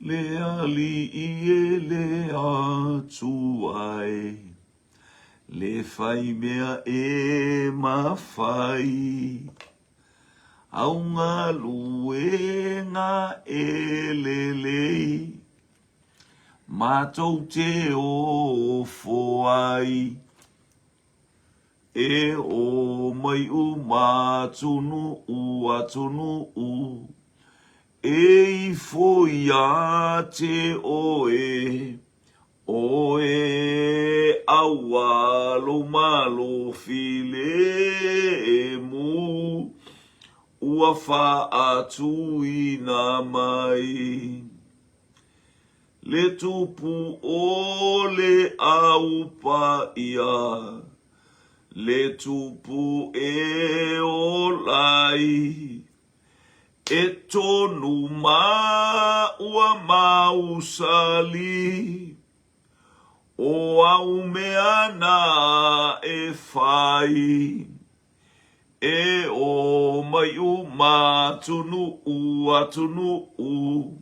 Le alii e le Atua e, Le fai mea e mafai, Au galuega e lelei, Matou te ofo ai. E ō mai uma atunuu atunuu E ifo ia te oe Oe aua lou malo filemu Ua faatuina mai Le tupu o le au paia, le tupu e ola ai, e tonu ma ua mausali, o au mea na e fai. E ō mai uma atunuu atunuu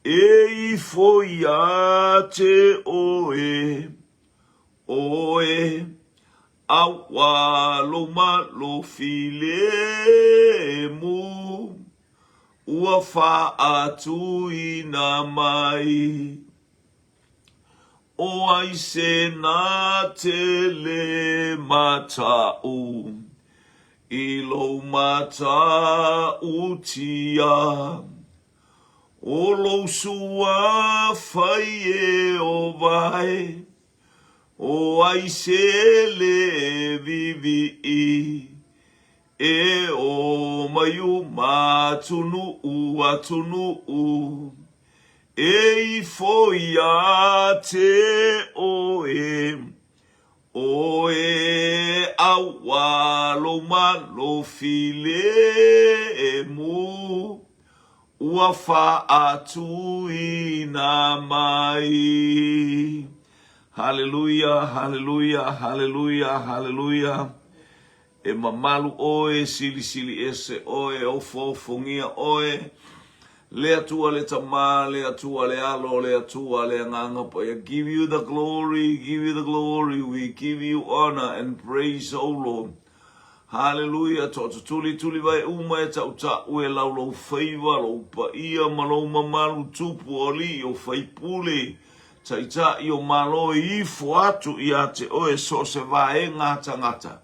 E ifo ia te oe Oe aua lou malo filemu Ua faatuina mai O ai se na te le mataʻu i lou mataʻutia, O lou suafa Ieova e, O ai se le vivii E ō mai uma atunuu atunuu E ifo ia te oe Oe aua lou malo filemu Ua faatuina mai. Haleluia, haleluia, haleluia, haleluia. E mamalu ʻoe, silisili ese ʻoe, ofoofongia ʻoe, Le Atua le Tama, le Atua le Alo, le Atua le Agaga Paia. Give you the glory, give you the glory, we give you honor and praise, O Lord. Haleluia, toatutuli tuli vai uma e taʻutaʻu e lau lou faiva, lou paia ma lou mamalu tupu o alii o faipule, Taitai o Malo e ifo atu ia te oe so o se vaega tagata.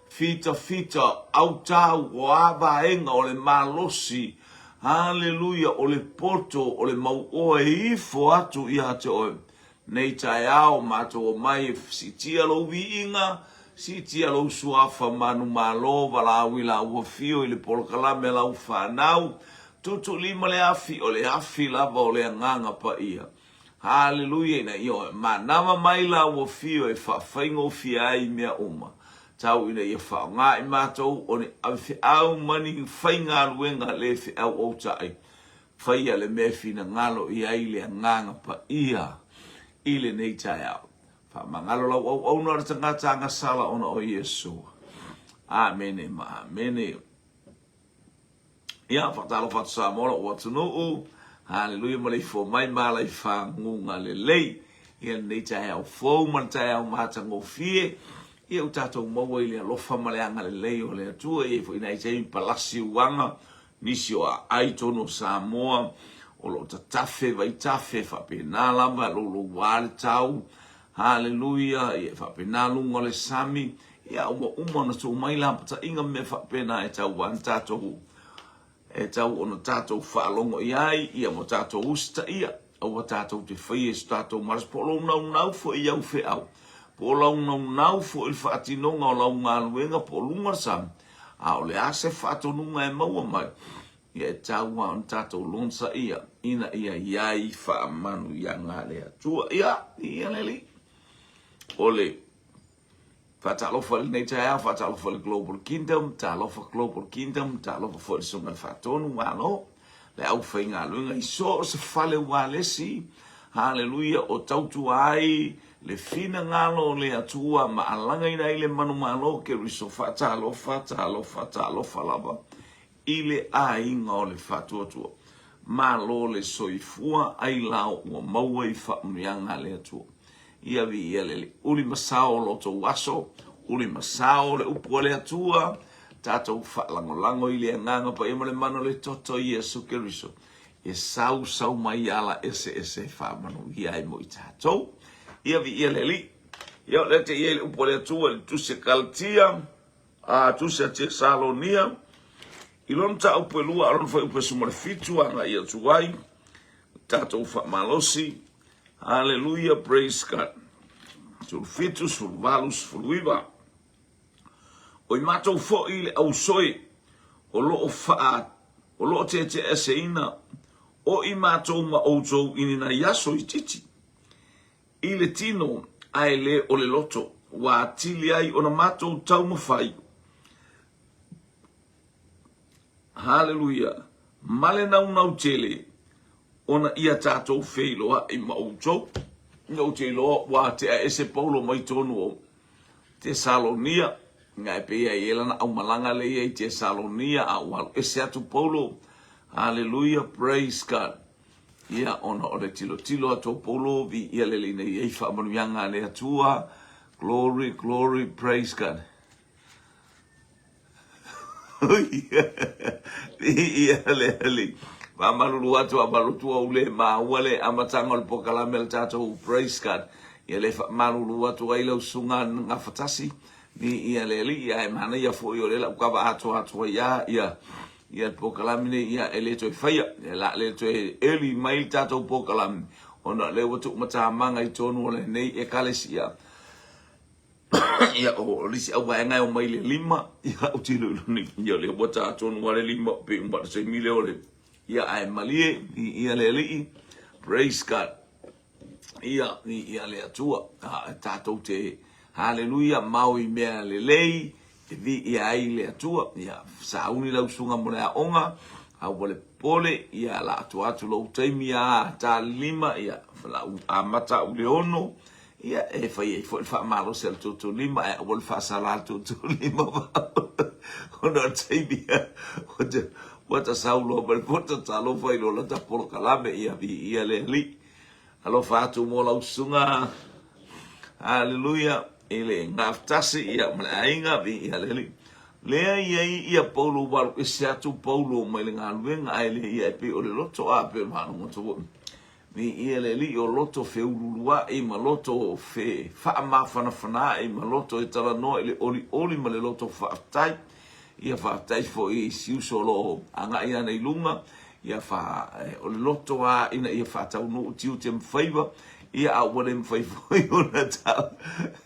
Fitafita autau o a vaega o le malosi, haleluia, o le poto, o le mauoa e ifo atu ia te oe. Nei taeao matou omai e siitia lou viiga, siitia lou suafa manumalo, valaau i lau afio i le polokalame a lau fanau, Tuutuulima le afi, o le afi lava o le Agaga Paia. Haleluia, ina ia manava mai la ua fio e faafaigofie ai mea uma. Tau ina ia faaaoga i matou o ni avefeau ma ni faigaluega le feau outai. Faia le mea e finagalo i ai le Agaga Paia i lenei taeao. Faamagalo lau auauna o le tagata agasala ona o Iesu. Amene ma amene. Ia, faatalofa atu Samoa lou atunuu. Haleluia ma le ifo mai ma ala i faguga lelei. Ia lenei taeao fou ma le taeao matagofie. Ia ua tatou maua i le alofa ma le agalelei o le Atua. E i ai foi nai taimi palasi uaga, nisi o aai tonu o Samoa o lo o tatafe vaitafe faapena lava, louloua le tau. Haleluia, ia e faapena luga o le sami. Ia ua uma ona tuu mai lapataiga ma mea faapena e tau ona tatou e tau ona tatou faalogo i ai, ia ua tatou usitaia, aua tatou te faia i so tatou malosi, po o lou naunau foi i au feau, po o lau naunau foi i le faatinoga o lau galuega po o luga o le sami, a o le a se faatonuga e maua mai, ia e tau lava ona tatou logosaia ina ia i ai faamanuiaga a le Atua. Ia, ia le Alii, o le Faatalofa i lenei taeao, faatalofa i le Global Kingdom, talofa Global Kingdom, talofa foi i le Susuga i le Faatonu, malo, le aufaigaluega i so o se fale ualesi, haleluia, o tautua ai le finagalo o le Atua ma alagaina ai le manumalo Keriso, faatalofa, talofa, talofa lava i le aiga o le faatuatua. Malo le soifua ailao ua maua i faamanuiaga a le Atua. Ia viia le Alii. Uli ma sao lo outou aso, uli ma sao le upu a le Atua, tatou faalagolago i le Agaga Paia ma le mana o le toto i Iesu Keriso, e sausau mai ala eseese e faamanuia ai mo i tatou. Ia viia le Alii. Ia o lea te i ai le upu a le Atua i le Tusi a Kalatia, a Tusi a Tesalonia, i lona mataupu e lua a lona fuaiupu e 17 agai atu ai, tatou faamalosi. Haleluia, praise God. 17, 18, 19. O i matou foi le ausoe o lo o faa o lo o teeteeseina o i matou ma outou i ni nai aso itiiti i le tino ae le o le loto, ua atili ai ona matou taumafai. Haleluia! Ma le naunau tele ona ia tatou feiloai ma outou. Ina ou te iloa ua tea ese Paulo mai tonu o Tesalonia, ina e pei ai e lana aumalaga le ia i Tesalonia, a ua alu ese atu Paulo. Haleluia, praise God. Ia, ona o le tilotilo atu o Paulo, viia le Alii nei ai faamanuiaga a le Atua. Glory, glory, praise God. Viia le Alii. Faamalulu atu a malutua u le maua le amataga o le pokalame a le tatou praise God. Ia le faamalulu atu ai lau susuga Gafatasi. Viia le Alii. Ae manaia foi o lea la u kava atoa atu ai a ia ia le pokalame nei ia e le toe faia. Ia la le toe early mai le tatou pokalame ona o lea ua tuumatamaga i tonu o lenei ekalesia. Ia, o le isi auvaega e omai i le lima, ia, ou te iloilo nei, ia, o lea ua ta tonu lava le lima, pei uma le taimi lea o le, ia, ae malie, ia le Alii, praise God, ia, ia le Atua, a, tatou te, haleluia, mao i mea lelei, e viia ai le Atua, ia, sauni lau susuga mo le aoga, a ua le popole, ia, la atu atu lou taimi a ta le lima, ia, la u amata au i le ono, Ia, e fai ai foi le faamalosi a le tuutuulima, ae aua le faasala a le tuutuulima ona o le taimi ua ta sau loa ma le poto talofa i lo lata polokalame, ia viia le Alii. Alofa atu mo lau susuga, haleluia, i le gafatasi ia ma le aiga, viia le Alii. Lea i ai ia Paulo ua alu ese atu Paulo mai le galuega, ae le ia e pei o le loto a pei o le faalogo atu foi. Viia le Alii o loto feuluulua'i ma loto fe faamafanafana'i ma loto e talanoa i le olioli ma le loto faafetai. Ia faafetai foi i si uso o lo o agai ana i luga, ia fa, o le loto lava ina ia faataunuu tiute ma faiva, ia a ua le mafai foi ona tau.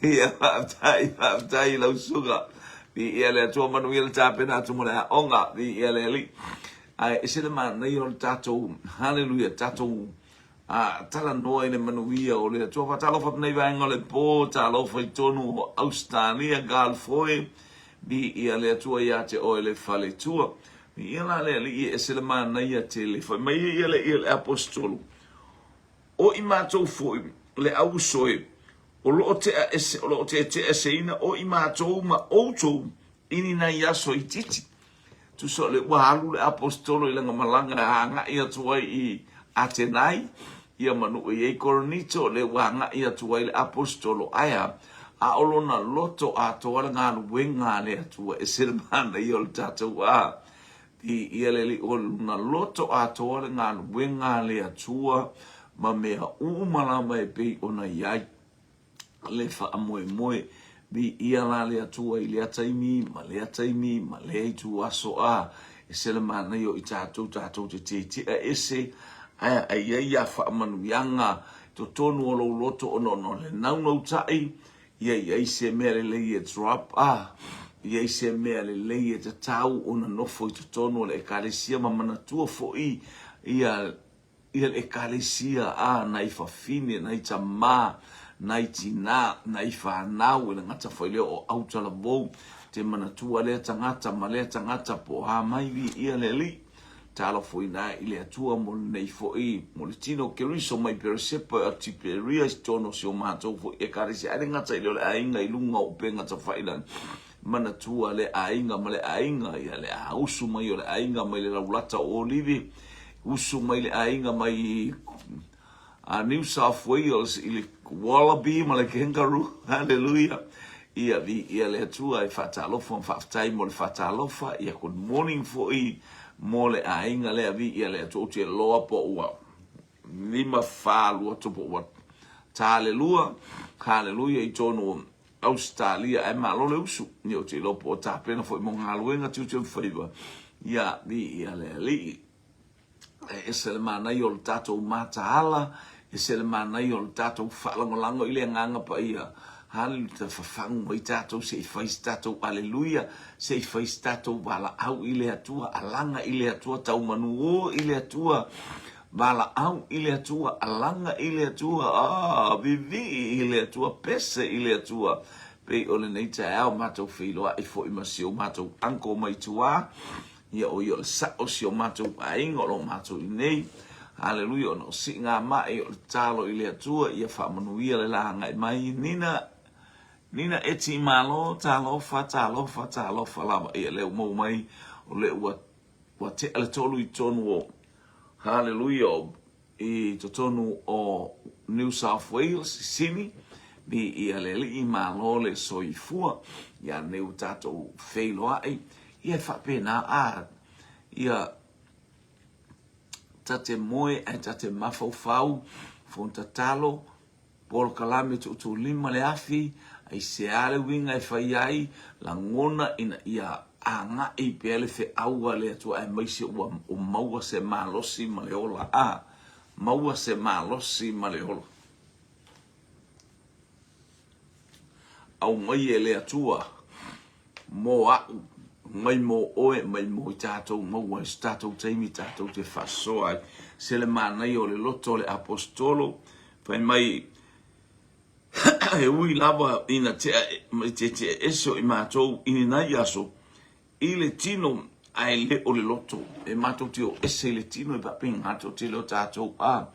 Ia faafetai, faafetai i lau susuga. Viia le Atua, manuia le tapena atu mo le aoga. Viia le Alii. Ae ese le manaia o le tatou, haleluia, tatou a, talanoa i le manuia o le Atua. Faatalofa atu nei vaega o le po, talofa i tonu o Ausetalia, Galfoe, viia le Atua ia te oe le faletua. Viia la le Alii, e ese le manaia tele. Fai mai ia le ia le Aposetolo, o i matou foi le ausoe o lo o tea ese, o lo o teeteeseina o i matou ma outou i ni nai aso itiiti. Tusa o le ua alu le Aposetolo i lana malaga e agai atu ai i Atenai, ia ma nuu e i ai Korinito, lea ua agai atu ai le Aposetolo, ae a? A o lona loto atoa le galuega a le Atua, e ese le manaia o le tatou a. Viia le Alii, o lona loto atoa le galuega a le Atua ma mea uma lava e pei ona i ai. le faamoemoe. Viia la le Atua i lea taimi ma lea taimi ma lea ituaso a ese le manaia o i tatou, tatou te tetea ese ae a i ai ia faamanuiaga i totonu o lou loto ona o le naunautai, ia i ai se mea lelei e drop a, i ai se mea lelei e tatau ona nofo i totonu o le Ekalesia ma manatua foi ia ia le Ekalesia, a, nai fafine, nai tamā, nai tinā, nai whanau, e le gata foi lea o autalavou, te manatua lea tagata ma lea tagata po o a mai viia le Alii. Talofoina ai i le Atua mo lenei foi, mo le tino o Keriso mai Peresepa a Tiperia i totonu o si o matou foi Ekalesia, ae le gata i lea o le aiga i luga o upega tafailagi. Manatua le aiga ma le aiga, ia le ausu mai o le aiga mai le laulata o Olive. Usu mai le aiga mai a New South Wales i le Wallaby ma le Kangaroo. Hallelujah. Ia viia le Atua e faatalofa ma faafetai mo le faatalofa. Ia good morning foi mo le aiga lea viia le Atua. Ou te iloa po ua 5, 4, 2 atu po ua ta le 2. Hallelujah i tonu o Ausetalia ae malo le usu. Ia ou te iloa po ua tapena foi mo galuega tiute ma faiva. Ia viia le Alii. E ese le manaia o le tatou mataala, ese le manaia o le tatou faalagolago i le Agaga Paia. Haleluia, fafagu mai tatou se i fai se tatou aleluia, se i fai se tatou valaau i le Atua, alaga i le Atua, taumanuo i le Atua, valaau i le Atua, alaga i le Atua, ah, vivii i le Atua, pese i le Atua. Pei o lenei taeao matou feiloai foi ma si o matou uncle mai tua, Ia o ia o le sao o si o matou aiga o lo o matou i nei. Haleluia, ona o siigamai o le tatalo i le Atua ia faamanuia le la agai mai. Nina, Nina Eti Malo, talofa, talofa, talofa lava. Ia lea ua maua mai, o lea ua, ua tea le tolu i totonu o, haleluia, o, i totonu o New South Wales, i Sydney, viia le Alii, malo le soifua, ia nei ua tatou feiloai, ia e faapena a, ia ta te moe ae ta te mafaufau, fono tatalo, polokalame tuutuulima le afi, aisea le uiga e fai ai, lagona ina ia agai pea le feau a le Atua aemaise ua maua se malosi ma le ola. A, maua se malosi ma le ola. Aumai e le Atua mō a'u, mai mō oe, mai mō i tātou, maua ai so tātou taimi tātou te faasoa ai. Se le manaia o le loto o le Aposetolo, fai mai, e ui lava ina tea, te tea ese o i mātou i nai aso, I le tino, ae le o le loto. E matou te o ese i le tino e faapena te o tele o tatou a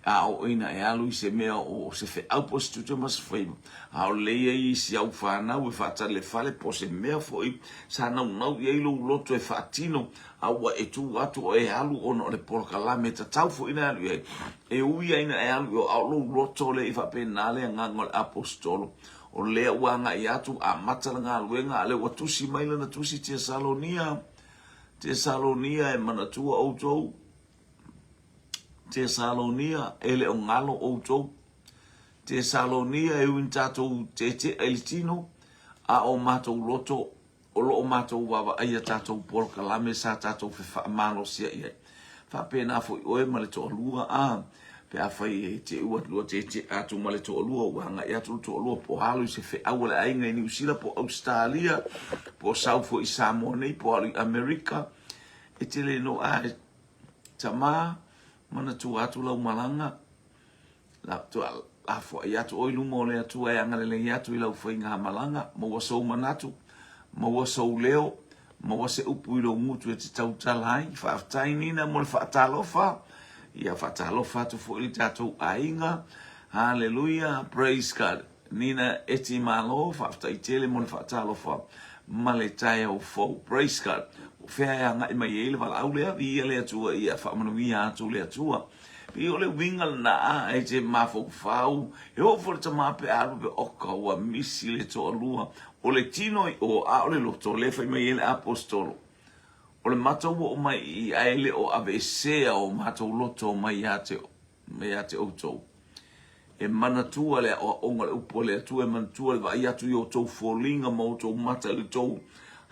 a oo ina e alu i se mea o se feau po o se tiute ma se faiva, a o lelei ai i si au fanau e faatali le fale po o se mea foi sa naunau i ai lou loto e faatino, a ua e tu atu o e alu ona o le polokalame e tatau foi ona e alu i ai. E ui lava ina e alu i o, a o lou loto lea i faapena le agaga o le Aposetolo. O lea ua agai atu, amata le galuega, a lea ua tusi mai lana tusi Tesalonia, Tesalonia e manatua outou, Tesalonia e le o galo outou, Tesalonia e ui ina tatou tetea i le tino, a o matou loto O lo o matou vaavaai a tatou polokalame sa tatou fefaamalosia i ai. Faapena foi oe ma le toalua, a, pe afai e te ua lua tetea atu ma le toalua, ua agai atu le toalua po o alu i se feau a le aiga i Niu Sila po o Ausetalia, po o sau foi i Samoa nei, po o alu i Amerika, e te le no a tama, manatua atu lau malaga, Lafoai atu oe i luma o le Atua e agalelei atu i lau faigamalaga, maua sou manatu, maua sou leo, maua se upu i lou gutu e te tautala ai. Faafetai Nina mo le faatalofa. Ia faatalofa atu foi i le tatou aiga. Hallelujah, praise God. Nina Eti Malo, faafetai tele mo le faatalofa ma le taeao fou. Praise God. O fea e agai mai ai le valaau lea, viia le Atua ia faamanuia atu le Atua. Pei o le uiga lena e te mafaufau, e oo foi le tama pe a alu pe oka ua misi le toalua. O le tino i o, a o le loto, lea e fai mai ai le Aposetolo. O le matou oo mai i i, ae le o aveesea o matou loto mai ia te, mai ia te outou. E manatua le aoaoga o le upu a le Atua, e manatua le vaai atu i outou foliga ma outou mata i le tou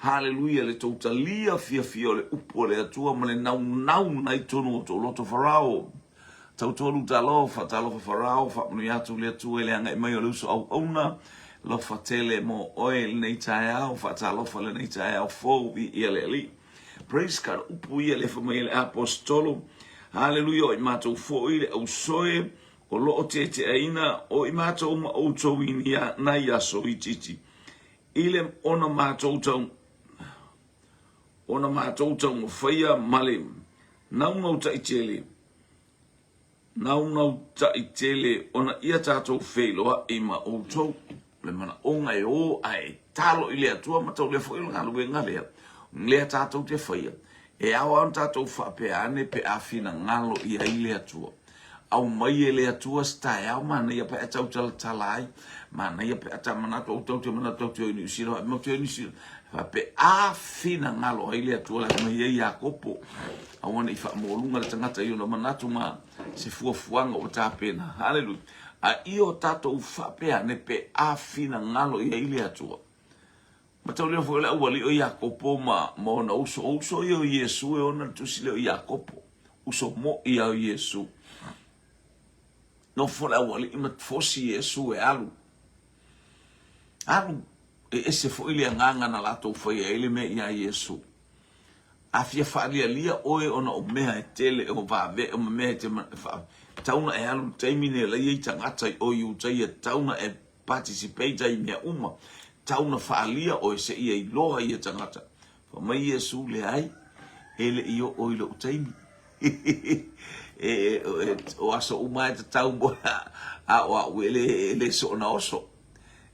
Haleluia, le tou talia fiafia o le upu a le Atua ma le naunau na i totonu o outou loto. Farao, Tautolu talofa, talofa Farao, faamanuia atu le Atua i le agai mai o le uso auauna, lofa tele mo oe i lenei taeao, faatalofa lenei taeao fou, viia le Alii. Praise God, upu ia le fai mai e le Aposetolo, Haleluia, o i matou foi le ausoe o lo o teteaina o i matou ma outou i nai aso itiiti, i le ona matou tau ona matou taumafaia ma le naunautaʻi tele naunautaʻi tele ona ia tatou feiloaʻi ma outou. O le manaoga e o ae talo i le Atua ma taulia foi o le galuega lea, lea tatou te faia. E ao lava ona tatou faapea ane pe a finagalo i ai le Atua. Aumai e le Atua se taeao manaia pe a tautalatala ai, manaia pe a ta manatu, aua tatou te manatu tatou te o i Niu Sila, matou te o i Niu Sila. Pe a finagalo ai le Atua, fai mai ai Iakopo, aua ne i faamualuga le tagata i ona manatu ma se fuafuaga ua tapena. Haleluia. A ia o tatou faapea ane pe a finagalo i ai le Atua. Mataulia foi o le aualii o Iakopo ma, ma ona uso. O uso ia o Iesu e ona le tusi lea o Iakopo. Uso mo'i ia o Iesu. Nofo le aualii ma fosi Iesu e alu. Alu, e ese foi le agaga na latou faia ai le mea iā Iesu. A fia faalialia oe ona o mea e tele, o vave, o mea e te tatau ona e alu i le taimi nei o la e i ai tagata i o i Utaia, tatau ona e participate ai i mea uma, tatau ona faalia oe seia iloa ia tagata. Fai mai Iesu, Leai, e le i oo i lou taimi. E, o aso uma e tatau mo, a o au e le, e le soona oso.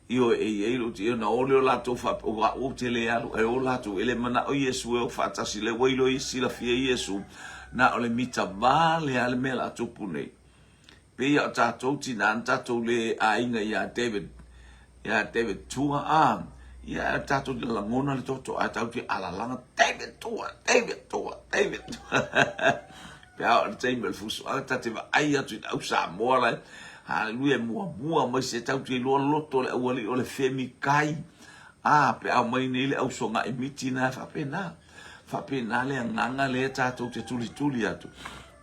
Ioe, e i ai lou ti, ona o lea o latou faapea, o au ou te le alu, ae o latou, e le manao Iesu e o faatasi, lea ua iloa silafia Iesu, na o le mita vale lava le mea o le a tupu nei. Pei o tatou tina na tatou le aiga ia David, ia David Tua, a, ia tatou te lagona le toto, ae tatou te alalaga, David Tua, David Tua, David Tua. Pe a oo i le taimi o le fusuaga, ta te vaai atu i le au Samoa la e, haleluia, e muamua mai se tatou te iloa loto le aualii o le femikai. A, pe a omai nei le au sogai miti na, e faapena. Faapena le agaga lea tatou te tulituli atu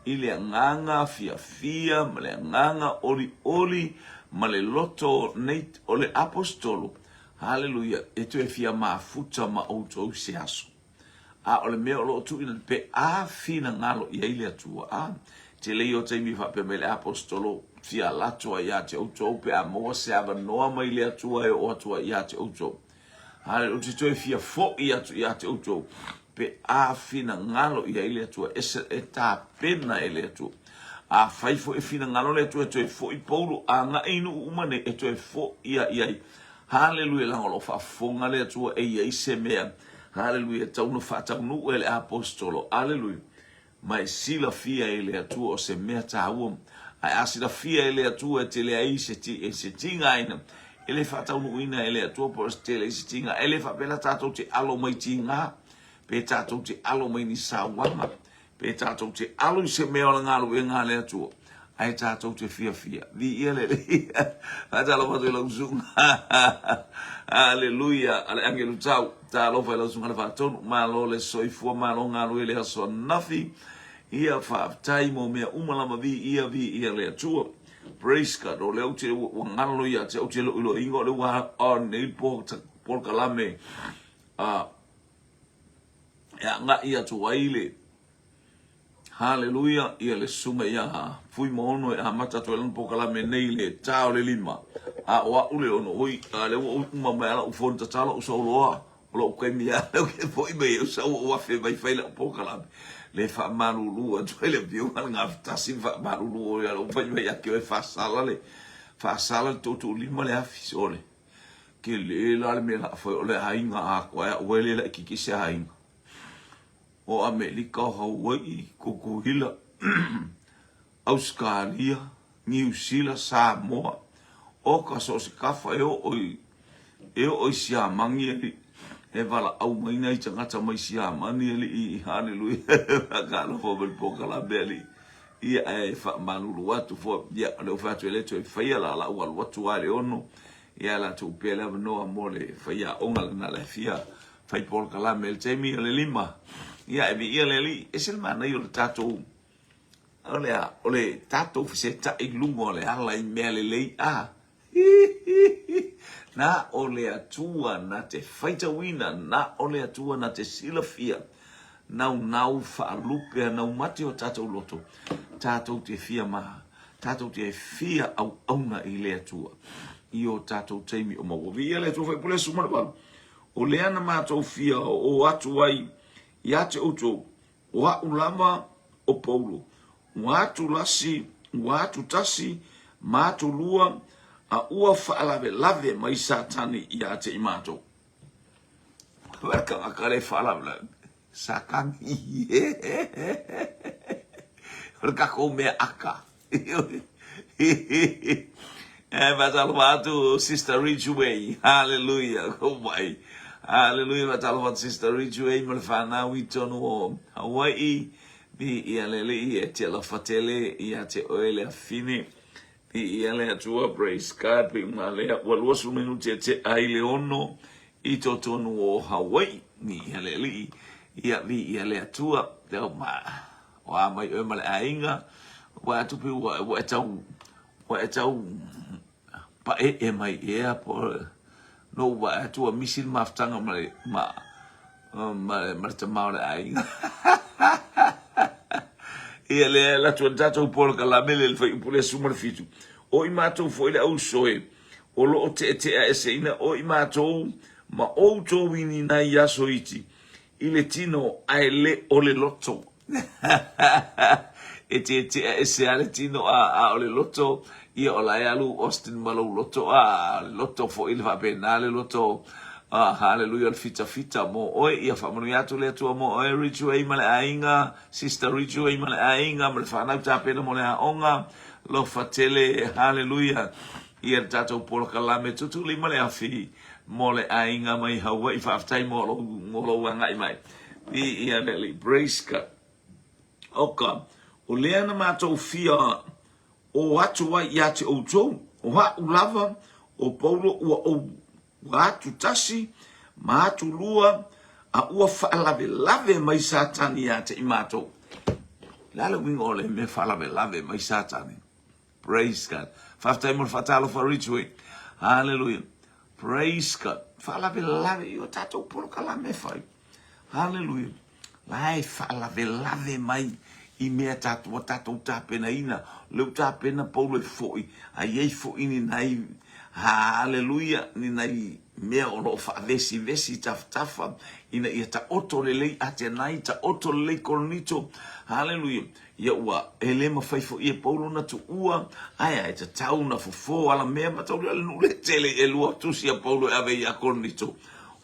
i le agaga fiafia ma le agaga olioli ma le loto nei o le aposetolo, haleluia, e toe fia mafuta ma outou i se aso. A o le mea o lo o tuuina pe a finagalo i ai le Atua, a tele ia o taimi e faapea mai le aposetolo, fia ala atu ai ia te outou pe a maua se avanoa mai le Atua e oo atu ai ia te outou. A ou te toe fia foi atu ia te outou pe a finagalo i ai le Atua, e, e tapena e le Atua. Afai foi e finagalo le Atua e toe foi Paulo agai i nuu uma nei, e toe foi ia i ai. Haleluia, leaga o lo o faafofoga le Atua e i ai se mea, haleluia, e tatau ona faataunuu e le aposetolo, haleluia, ma e silafia e le Atua o se mea taua. Ae a silafia e le Atua e tele ai se, e se tigaina, e le faataunuuina e le Atua po o se tele ai se tiga. E le faapea la tatou te alo mai tiga, pe tatou te alo mai ni sauaga, Pe tatou te alo i se mea o le galuega a le Atua, ae tatou te fiafia. Viia le Alii. Faatalofa atu i lau susuga. Aleluia. A le agelu tau. Talofa i lau susuga le faatonu. Malo le soifua, malo galue i le aso ananafi. Ia faafetai mo mea uma lava. Viia, viia le Atua. Praise God. O lea ou te ua galo ia te au te loiloiga o lea ua on nei polokalame a e agai atu ai le Haleluia ia le susuga ia Fuimaono e amata atu ai lana polokalame nei i le ta o le 5 a o a'u le 6 oi a lea ua uma mai a la'u phone tatalo ou sau loa o lo'u taimi a lea ou te foi mai ai ou sau ou afe mai fai la'u polokalame le faamalulu atu ai le afioga le gafatasi ma faamalulu o ia lou fai mai ia te oe faasala le faasala le tuutuulima le afi sole Tele la le mea la fai o le aiga atoa e au ai le laititi se aiga. O Amelika, o Hawaii, Tutuila, Ausetalia, Niu Sila, Samoa, oka so o se tafa e oo i e oo i Siamani alii e valaau mai nai tagata mai Siamani alii haleluia faatalofa mai le polokalame alii ia ae faamalulu atu foi ia o lea ua fai atu e le toe faia la lau alu atu lava i le 6 Ia latou pea le avanoa mo le faiaoga lena le fia fai polokalame i le taimi o le 5. Ia e viia le Alii, ese le manaia o le tatou o le a, o le tatou fesetai i luga o le ala i mea lelei a. Na o le Atua na te faitauina, na o le Atua na te silafia, naunau faalupe a naumate o tatou loto, tatou te fia ma tatou te fia auauna i le Atua i o tatou taimi o maua. Viia le Atua Faipule 18. O lea na matou fia oo atu ai ia te outou, o a'u lava o Paulo, ua atulasi, ua atutasi ma atulua, a ua faalavelave mai Satani ia te i matou. Vaai tagata le faalavelave. Satani. O le tatou mea aka. E faatalofa atu Sister Ridgeway. Hallelujah. Ko mai. Hallelujah. Faatalofa atu Sister Ridgeway ma le whanau i tonu o Hawaii. Mi ia le alii e te alofa tele ia te oe le afine. Mi ia le Atua, praise God, pe uma lea ua 20 minute e te ai le ono i totonu o Hawaii. Mi ia le alii, ia mi ia le Atua. Te au ma, o a mai oe ma le aiga, ua atu pe ua, ua e tau, ua e tau pae'e mai ea po no ua vaai atu ua misi le mafutaga ma le ma ma le, ma le tama o le aiga. Ia lea e alu atu ai le tatou polokalame le fuaiupu le 17. O i matou foi le ausoe o lo o teetea eseina o i matou ma outou i ni nai aso iti i le tino ae le o le loto. E teetea ese lava le tino a, a o le loto, ia o la e alu Austin ma lou loto, a, o le loto foi le faapena le loto, a, haleluia o le fitafita mo oe, ia faamanuia atu le Atua mo oe Ridgeway ma le aiga, Sister Ridgeway ma le aiga ma le fanau tapena mo le aoga, lofa tele, haleluia, ia le tatou polokalame tutulima le afi mo le aiga mai Hawaii, faafetai mo lou, mo lou agai mai. Viia le Alii. Praise God. Oka, o lea na matou fia o atu ai ia te outou, o a'u lava, o Paulo ua ou ua atu tasi ma atu lua, a ua faalavelave mai Satani ia te i matou. O le a le uiga o le mea faalavelave mai Satani? Praise God. Faafetai mo le faatalofa Ridgeway. Hallelujah. Praise God. Faalavelave i o tatou polokalame fai. Hallelujah. La e faalavelave mai i mea tatou ua tatou tapenaina. Le u tapena Paulo e foi, a i ai foi ni nai, hallelujah, ni nai mea o lo o faavesivesi tafatafa ina ia taoto lelei Atenai, taoto lelei Korinito. Hallelujah. Ia ua e le mafai foi e Paulo ona tuua, ae a e tatau ona fofo alamea ma tauli ale nuu le tele i elua tusi a Paulo e ave ia Korinito,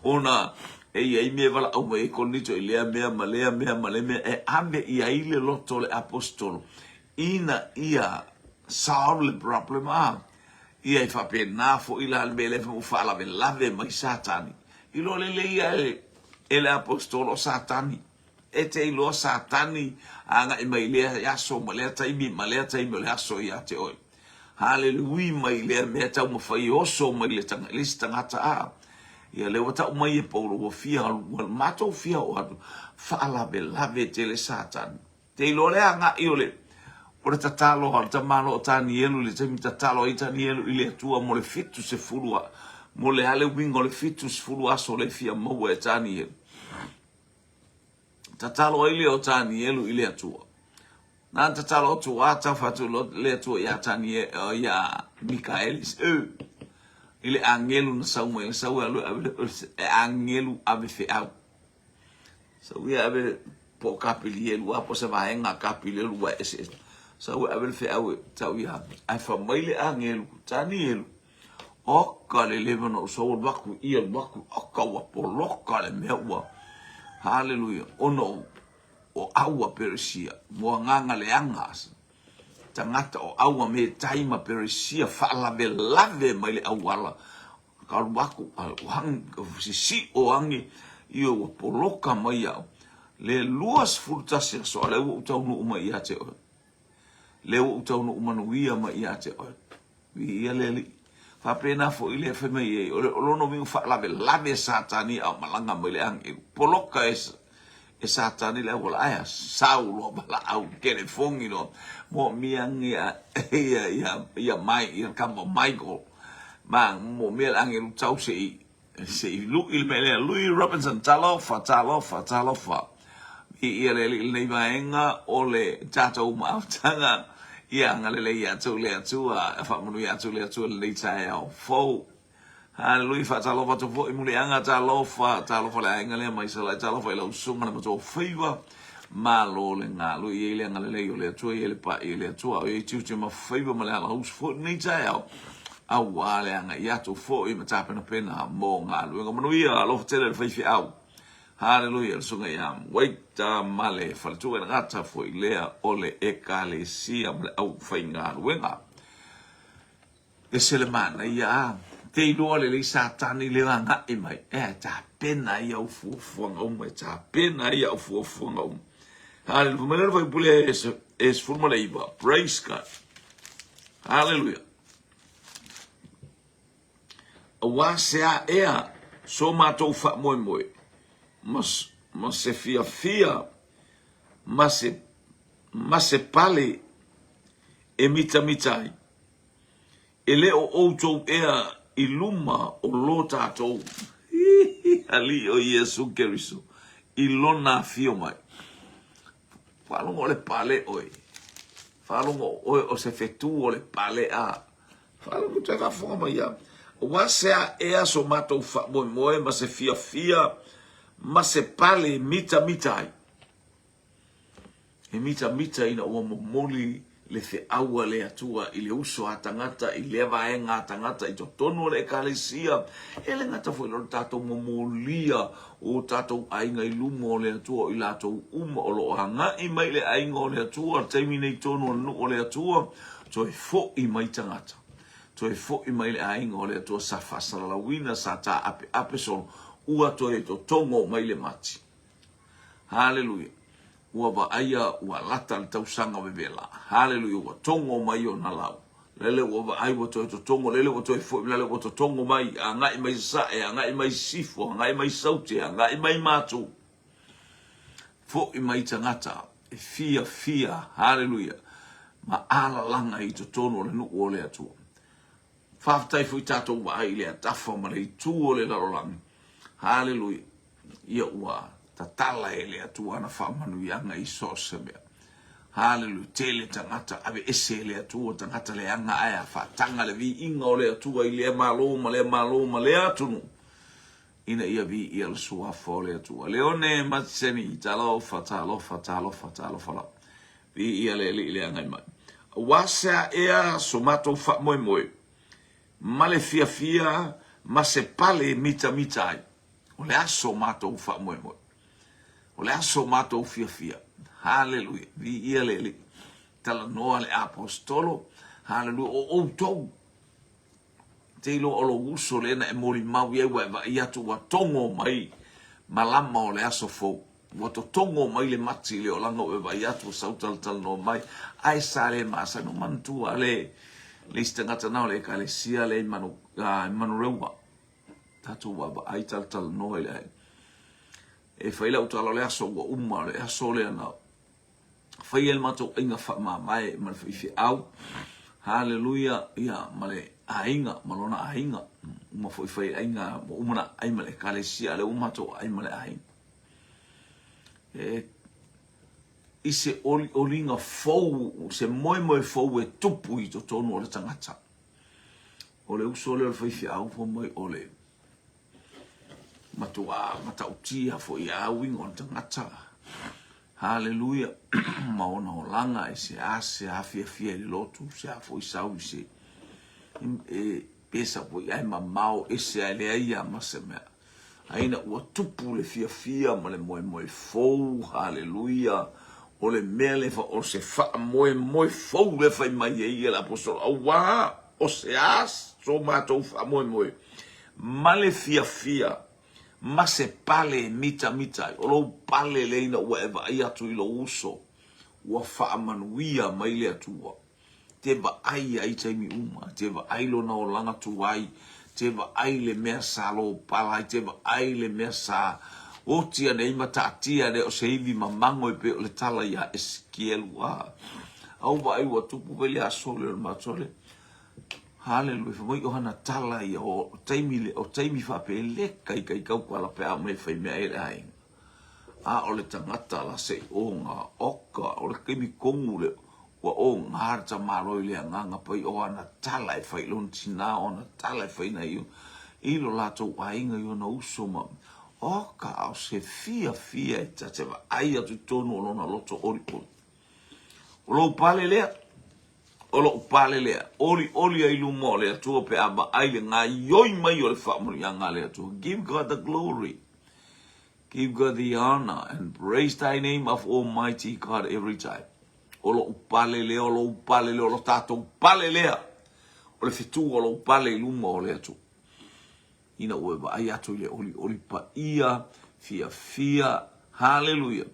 ona e i ai mea e valaau mai ai Korinito i lea mea ma lea mea ma lea mea e ave i ai le loto o le aposetolo ina ia solve le problem a ia e faapena foi la le mea lea ua faalavelave mai Satani iloa lelei ia e le aposetolo o Satani. E te iloa Satani agai mai lea aso ma lea taimi ma lea taimi o le aso ia te oe. Haleluia mai lea mea taumafai e oso mai le tanga, le isi tagata a. Ia lea ua tau mai e Paulo ua fia ua matou fia o atu faalavelave tele Satani. Te iloa le agai o le o le tatalo a le tamaloa o Tanielu i le taimi tatalo ai Tanielu i le Atua mo le 70 a mo le a le uiga o le 70 aso le fia maua e Tanielu. Tatalo ai lea o Tanielu i le Atua. Na tatalo atu a tafa atu le Atua iā Tanie, iā Mikaeli, i le agelu na sau mai, sau e alu e ave e agelu ave feau. Sau ia ave po o Kapilielu a po o se vaega a Kapilielu ua eseese. Sau e ave le feau e tau ia, ae fai mai le agelu, Tanielu, Oka le leva na ou sau alu aku i alu aku, oka ua poloka le mea ua, haleluia, ona o, o aua Peresia, mo agaga leaga, tagata o aua Metai ma Peresia faalavelave mai le auala, ka alu aku, sisi'o age, ia ua poloka mai au, le 21 aso, a lea ua ou taunuu mai ia te oe. Lea ua ou taunuu manuia mai ia te oe. Viia le Alii. Faapena foi lea fai mai ai, o le o lona uiga faalavelave Satani a o malaga mai le agelu. Poloka e, e Satani le auala, ae a sau loa valaau telefogi loa, moomia ia, ia, ia, ia mai, ia kama Michael. Ma moomia le agelu tau se i Se i lui le mea lea, Louis Robinson, talofa, talofa, talofa. Viia le Alii i lenei vaega o le tatou maafutaga. Ia agalelei ia tou le Atua, faamanuia atu le Atua i lenei taeao fou. Haleluia, faatalofa atu foi Muliaga, talofa, talofa le aiga lea mai Salai, talofa i lau susuga le matua faiva. Malo le galue, i ai le agalelei o le Atua, i ai le pa'i o le Atua, o i ai tiute ma faiva ma le alausu foi i lenei taeao, auā le agai atu foi ma tapenapena mo galuega manuia. Alofa tele le faifeau. Haleluia, le susuga ia Waita ma le faletua e le gata foi lea o le Ekalesia ma le aufaigaluega. Ese le manaia a, te iloa lelei Satani le agai mai, ea e tapena ai au fuafuaga uma, e tapena ai au fuafuaga uma. Haleluia, fai mai lea le faipule e 19, praise God. Haleluia. Aua se a ea so matou faamoemoe ma, ma se fiafia ma se, ma se pale e mitamita ai, e le o outou ea i luma o lo tatou Alii o Iesu Keriso i lona afio mai. Faalogo o le pale oe. Faalogo oe o se fetu o le pale a. Faalogo toe faafofoga mai ia. Aua se a ea so matou faamoemoe ma se fiafia ma se pale mitamita ai. E mitamita ina ua momoli le feau a le Atua i le uso a tagata, i lea vaega a tagata i totonu o le Ekalesia. E le gata foi o le tatou momolia o tatou aiga i luma o le Atua, o i latou uma o lo o agai mai i le aiga o le Atua, le taimi nei tonu o le nuu o le Atua, toe foi mai tagata. Toe foi mai le aiga o le Atua sa faasalalauina, sa taapeape solo, ua toe totogo mai le mati. Haleluia! Ua vaaia ua lata le tausaga vevela. Haleluia! Ua togo mai ona lau. Lele ua vaai ua toe totogo, lele ua toe foi, lele ua totogo mai, agai mai Sasae, agai mai Sisifo, agai mai Saute, agai mai Matu. Foi mai tagata e fiafia, haleluia, ma alalaga i totonu o le nuu o le Atua. Faafetai foi tatou vaai i le atafa ma le itu o le lalolagi. Haleluia. Ia ua tatala e le Atua ana faamanuiaga i so o se mea. Haleluia. Tele tagata aveese e le Atua, tagata leaga ae a faataga le viiga o le Atua i lea Malo ma lea Malo ma lea atunuu ina ia viia le suafa o le Atua. Leone Matseni, talofa, talofa, talofa, talofa lava. Viia le Alii le agai mai. Aua se a ea so matou faamoemoe ma le fiafia ma se pale e mitamita ai. O le a so matou faamoemoe. O le a so matou fiafia. Haleluia. Viia le Alii. Talanoa le Aposetolo. Haleluia. O outou te iloa o lou uso lea na e molimau i ai ua e vaai atu ua togo mai malama o le aso fou. Ua totogo mai le mati i le olaga ua e vaai atu ua sau talatalanoa mai ae sa le masani. Ua manatua le le isi tagata na o le ekalesia lea i Manu, i Manurewa. Tatou vaavaai talatalanoa i le aiga. E fai lau tala o le aso ua uma, o le aso lea na fai ai le matou aiga faamamae ma le faifeau. Haleluia, ia, ma le aiga, ma lona aiga. Uma foi fai aiga, ua uma na ai ma le ekalesia, a lea ua matou ai ma le aiga. E, i se olioliga fou, se moemoe fou e tupu i totonu o le tagata. O le uso lea o le faifeau fai mai o le matuā matautia foi a uiga o le tagata. Haleluia! Ma ona olaga e seasea afiafia i le lotu, sea foi sau i se e pesa foi ae mamao ese ae leai lava ma se mea. Ae ina ua tupu le fiafia ma le moemoe fou, haleluia, o le mea lea o se faamoemoe fou lea fai mai ai le aposetolo, auā o se a so matou faamoemoe ma le fiafia ma se pale e mitamita ai. O lou pale lea ina ua e vaai atu i lou uso, ua faamanuia mai le Atua. Te vaai ai i taimi uma, te vaai lona olaga tuai, te vaai le mea sa lopala ai, te vaai le mea sa oti ane ai ma taatia ane o se ivi mamago e pei o le tala iā Esekielu. A, au vaai ua tupu mai le aso lea o le matou le Haleluia, fai mai o hana tala ia o taimi le o taimi faapea e le kaikaikau pala pe a mai fai mea ai le aiga. A o le tagata la se i oga oka o le taimi tonu le ua oga le tamaloa i le agaga pai o ana tala e fai i lona tinā o ana tala e fai na i i lo latou aiga i ona uso ma oka a o se fiafia e ta te vaai atu i totonu o lona loto olioli. O lou pale lea, o lou pale lea, olioli ai luma o le Atua pe a vaai le gaioi mai o le faamanuiaga a le Atua. Give God the glory. Give God the honor and praise thy name of Almighty God every time. O lou pale lea, o lou pale lea, o lo tatou pale lea. O le fetu o lou pale i luma o le Atua. Ina ua e vaai atu i le olioli paia, fiafia, haleluia.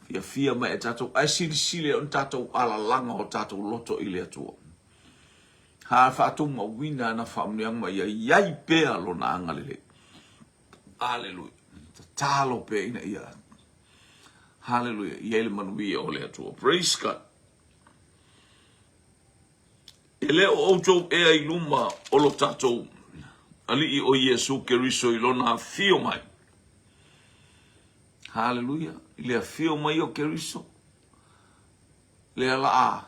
Fiafia mai e tatou, ae silisili ai ona tatou alalaga o tatou loto i le Atua. Ha faatumauina ana faamanuiaga ma ia i ai pea lona agalelei. Aleluia. Tatalo pea ina ia. Haleluia. I ai le manuia o le Atua. Praise God. E le o outou ea i luma o lo tatou Alii o Iesu Keriso i lona afio mai. Haleluia. I le afio mai o Keriso, lea laa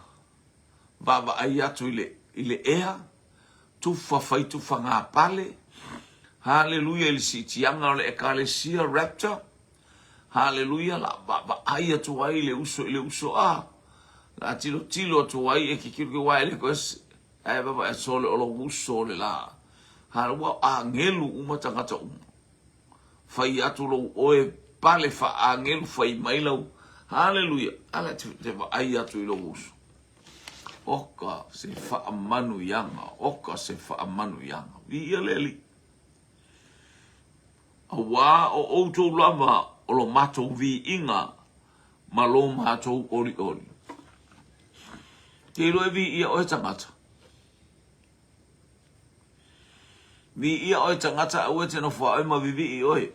vaavaai atu i le, i le ea, tufa fai tufaga pale, haleluia i le siitiaga o le Ekalesia Rapture, haleluia, la vaavaai atu ai le uso i le uso, a, la tilotilo atu ai e ke kilo ke wae le koe, ae vaavaai sole o lou uso o le la, haleluia, ua agelu uma tagata uma. Fai atu lou oe pale faaagelu fai mai lau Haleluia ala te vaai atu i lou uso. Oka se faamanuiaga, oka se faamanuiaga. Viia le Alii. Auā o outou lava o lo matou viiga ma lo matou olioli. Ke iloa e viia oe tagata. Viia oe tagata aua e te nofo a oe ma vivii oe.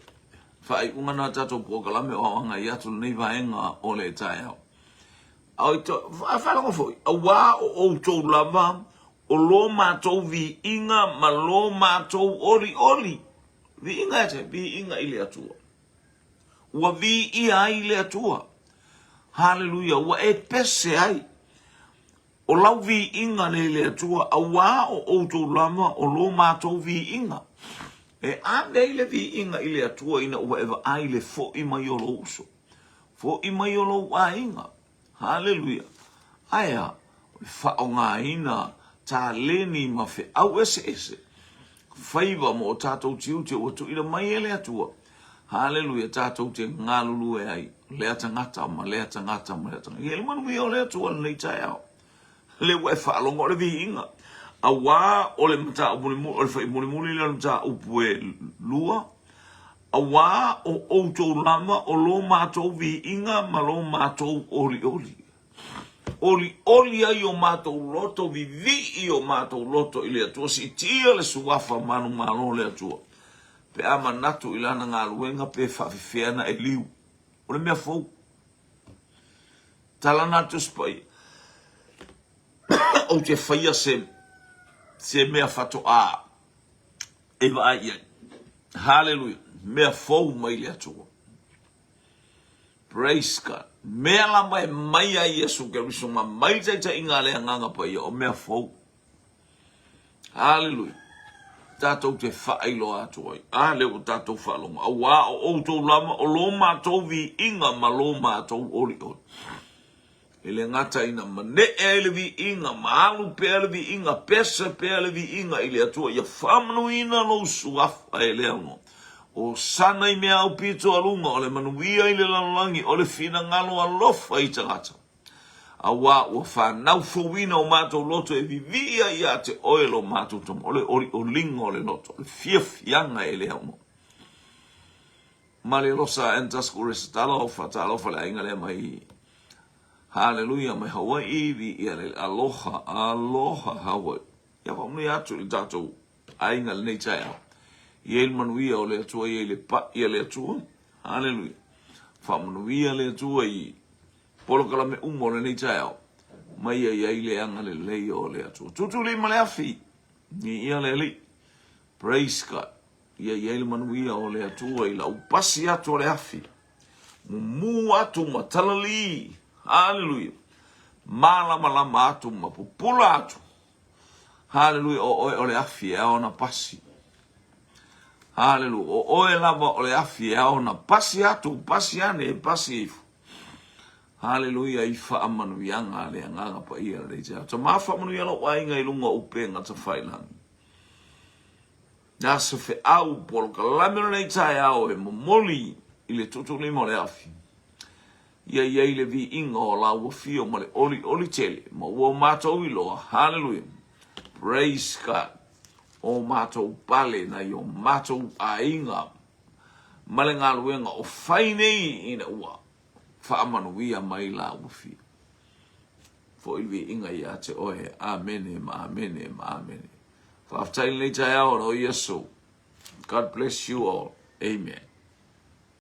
Faaiuga na tatou polokalame o aoaga i atu lenei vaega o le taeao. Faalogo foi, auā o outou lava o lo matou viiga ma lo matou olioli. Viiga e te, viiga i le Atua. Ua viia ai le Atua. Haleluia, ua e pese ai. O lau viiga lea i le Atua, auā o outou lava o lo matou viiga. E ave ai le viiga i le Atua ina ua e vaai i le foʻi mai o lou uso, foʻi mai o lou aiga. Haleluia! Ae a? O le faaaogaina taleni ma feau eseese, faiva ma o tatou tiute ua tuuina mai e le Atua. Haleluia! Tatou te galulue ai, lea tagata ma lea tagata ma lea tagata. Ia le manuia o le Atua lenei taeao. Lea ua e faalogo o le viiga. Auā o le mataupu mulimuli, o le fai mulimuli lea o le mataupu e lua, auā o outou lava o lo matou viiga ma lo matou olioli. Olioli ai o matou loto, vivii o matou loto i le Atua, siitia le suafa manumalo o le Atua. Pe a manatu i lana galuega pe faafefea na e liu. O le mea fou. Tala na Tusi Paia. Ou te faia se, se mea faatoā e vaai i ai. Haleluia. Mea fou mai le Atua. Praise God. Mea lava e mai ai Iesu Keriso ma mai le taitaiga a le Agaga Paia, o mea fou. Haleluia. Tatou te faailoa atu ai. A lea ua tatou faalogo. Auā o outou lava o lo matou viiga ma lo matou olioli. E le gata ina manee ai le viiga ma alu pea le viiga, pese pea le viiga i le Atua ia faamanuina lou suafa e le aunoa. Hosana i mea aupito a luga, o le manuia i le lalolagi, o le finagalo alofa i tagata. Auā ua fanau fouina o matou loto e vivii ai ia te oe lo matou tama, o le olioliga o le loto, o le fiafiaga e le aunoa. Ma le Losa Antasco Resitala, talofa le aiga lea mai Haleluia mai Hawaii, viia le aloha, aloha Hawaii. Ia faamanuia atu i le tatou aiga lenei taeao. I ai le manuia o le Atua, i ai le paʻi a le Atua. Haleluia. Faamanuia le Atua i polokalame uma o lenei taeao. Ma ia i ai le agalelei o le Atua. Tutulima le afi. Viia le Alii. Praise God. Ia i ai le manuia o le Atua i lau pasi atu o le afi. Mumu atu ma talalī. Haleluia. Malamalama atu ma pupula atu. Haleluia. O oe o le afi e ao ona pasi. Haleluia. O oe lava o le afi e ao ona pasi atu, pasi ane, e pasi ifo. Haleluia i faamanuiaga a le Agaga Paia lenei taeao. Tama faamanuia lou aiga i luga o upega tafailagi. Le a se feau polokalame o lenei taeao e momoli i le tuutuulima o le afi. Ia i ai le viiga o lau afio ma le olioli tele ma ua matou iloa. Haleluia. Praise God. O matou pale nai o matou aiga ma le galuega o fai nei ina ua faamanuia mai lau afio. Foi le viiga ia te oe. Amene ma amene ma amene. Faafetai i lenei taeao o Iesu. God bless you all. Amen.